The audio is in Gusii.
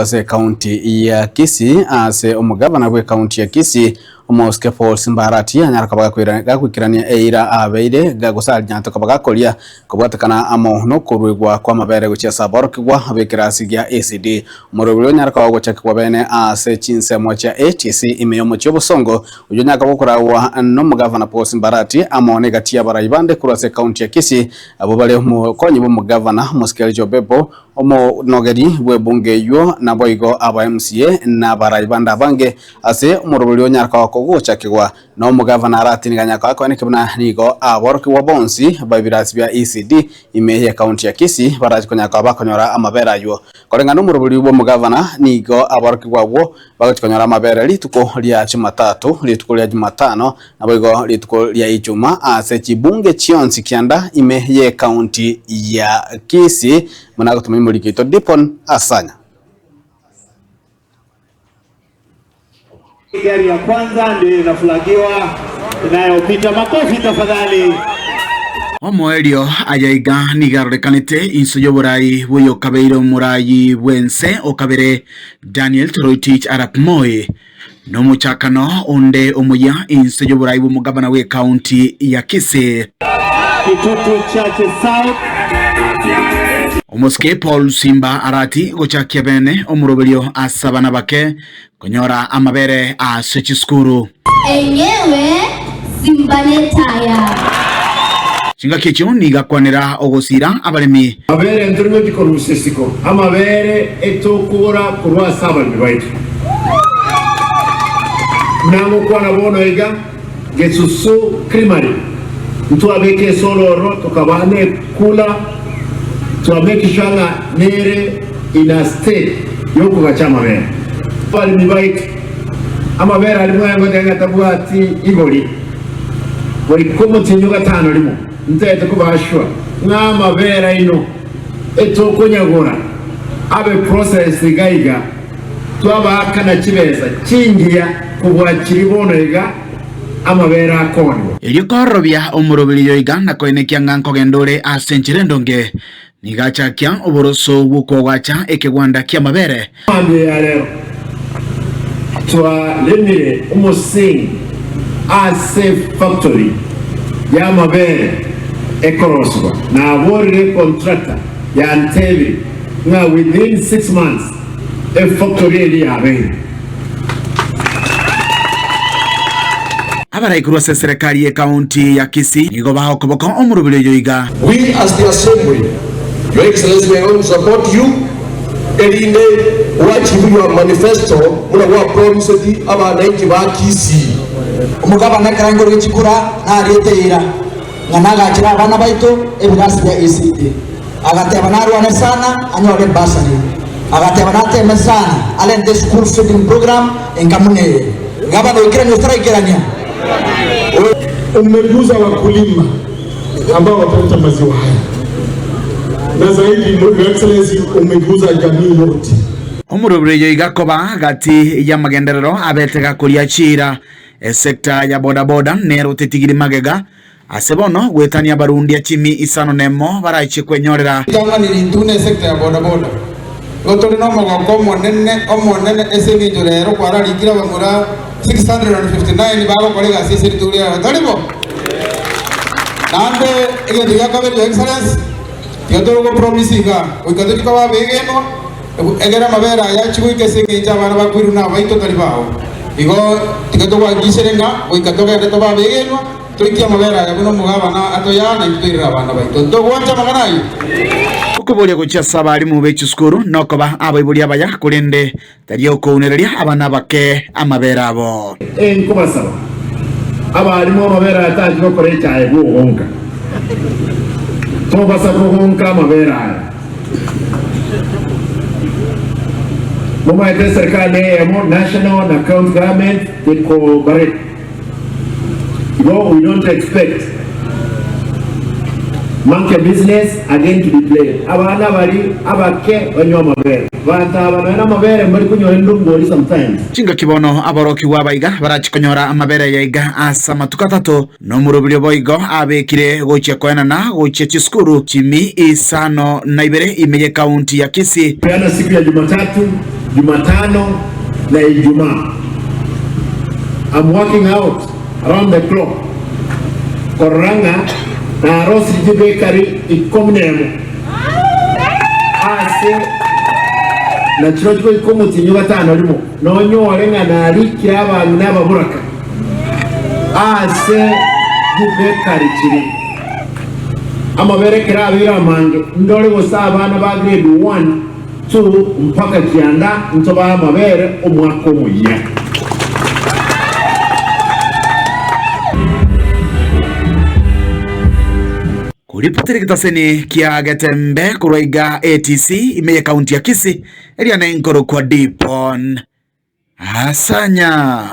Ase ekaunti ya Kisii ase omogavana bw'ekaunti ya Kisii Omosike Paul Simba Arati anyare koba gakoikerania eira abeire gose anyarete koba gakoria kobwatekana amo nokoruegwa kw'amabere gochia ase aborokigwa b'ekerasi gia ECD. Omorwegwa oria onyare koba ogochakigwa bene ase chinsemo chia ATC ime y'omochie obosongo oyio onyare koba okoragwa nomogavana Paul Simba Arati amo negati y'abarai bande korwa ase ekaunti ya Kisii abwo bare omokonyi bw'omogavana Omosike Elijah Obepo Omonogeri bw'ebunge eyio naboigo aba MCA na abarai bande abange ase omoroberi onyare koba kogochakigwa na omogavana aratiniganya koa koeneki buna nigo aborokigwa bonsi b'ebirasi bia ECD ime y'ecounty ya Kisii barache konyara koba bakonyora amabere aywo. Koreng'ana nomoroberi bw'omogavana nigo aborokigwa abwo bagochi konyora amabere rituko ria Jumatatu, rituko ria Jumatano naboigo rituko ria Ijumaa ase chibunge chionsi kianda ime y'ecounty ya Kisii buna agotomanya omoriki oito Dipon Asanya. Gari ya kwanza ndio inaflagiwa inayopita. Makofi tafadhali. Omoerio aya iga nigo arorekanete inse y'oboraai bw'oyokabeire omoraai bw'ense o kabere Daniel Toroitich arap Moi, na omochakano onde omoyia inse y'oboraai bw'omogabana bw'ekaunti ya Kisii. Kitutu Chache South. Omosike Paul Simba Arati gochakia bene omoroberio ase abana bake konyora amabere ase chisukuru. Enyewe simba netaya. Chingaki echio nigo akwanera ogosiira abaremi. Amabere ntori gochia korusia isiko, amabere etokogora korwa ase abaremi baito. Nagokwana bono iga, Gesusu Creamery ntwabeka esolo ororo tokabaa nekula, twa make sure ng'a nere in a state yokogacha amabere. Abaremi baito, amabere aria mwaya ngoteba ng'a tabwati igori, goika omotienyi o gatano rimo ntagete kobaa sure ng'a amabere aino etokonyagora abe processed iga iga. Twabaakana chibesa chingiya kobua chiria bono iga amabere akoonigwa. Erio kororobia omoroberio iga na koenekia ng'a nkogenda ore ase enchera endonge, nigo achakia oboroso bw'okoagacha ekegwanda ki'amabere. Mambia ya rero twaremire omosingi ase efactory y'amabere ekorosigwa. Naborire econtractor yantebire ng'a within 6 months Efactory eria yabeire. Abarai korwa ase eserekari y'ekaunti ya Kisii nigo bagokoboka omoroberi oyo iga. We as the assembly, Your Excellency we are going to support you erinde o achieve your manifesto buna gwa promiseti abananchi ba Kisii. Omogabana ekero aingoreire chikura nariete eira ng'a nagachere abana baito ebirasi bia ECD. Agateba narwane sana anyore ebursary. Agateba nateme sana arente eschool feeding program enka buna eye. Gavana oikerania gose taraikerania? Umeguza wakulima ambao wataleta maziwa haya na zaidi, Your Excellency, umeguza jamii yote. Omorobiri oyo iga koba gati y'amagenderero abete gakoria chiira. Esecta ya bodaboda nero tetigiri magega Ase bono goetania abarundia chimi isano nemo barachie kwenyorera. Ritang'ani rintwe nesector ya bodaboda. Igo tore nomogoko omonene omonene ase eng'encho rero kwararikire abamura 659 bagokora egasi ase rituko ria rero, tari bo? Naende egento gia kabere Your Excellency, tiga tore gopromise iga, goika tochie koba abegenwa, egere amabere aya achie goika ase eng'encho abana bakoirwa nabaito tari bao. Igo tiga togohakikishere ng'a goika togende tobe abegenwa, Toikie amabere aya buna omogabana atoyaa, na intwe toirere abana baito. Ntogwancha amang'ana ayio? Okoboria gochia ase abalimu be chisukuru nokoba abaibori abaya, korende tari okounereria abana abake amabere abo. Nkobasaba abalimu amabere aya tachi gokora echaye bwogonka. Tobasa kogonka amabere aya. Momaete eserikali neyemo, national na county government, they cooperate. Igo we don't expect monkey business again to be played. Abana bari abake banywe amabere. Banto aba nonya namabere mbari konyora endongori sometimes. Chingaki bono aborokigwa abaiga barache konyora amabere aya iga ase amatuko atato, na omoroberio boigo abekire gochia koenana gochia chisukuru chimi isano na ibere ime y'ekaunti ya Kisii. Peana siku ya Jumatatu. Jumatano na Ijumaa. I'm working out round the clock korora ng'a narosirie chibakery ikomi nemo ase na chirochio goika omotienyi o gatano rimo, nonyore ng'a narikire abang'ina ababoraka ase chibakery chiria. Amabere ekero abeire amange, ndore gose abana ba grade one, two mpaka kianda ntobae amabere omwaka omoyia. Koripotera egetaseni kia Getembe korwa iga ATC ime ye county ya Kisii eria nenkorokwa Dipon Asanya.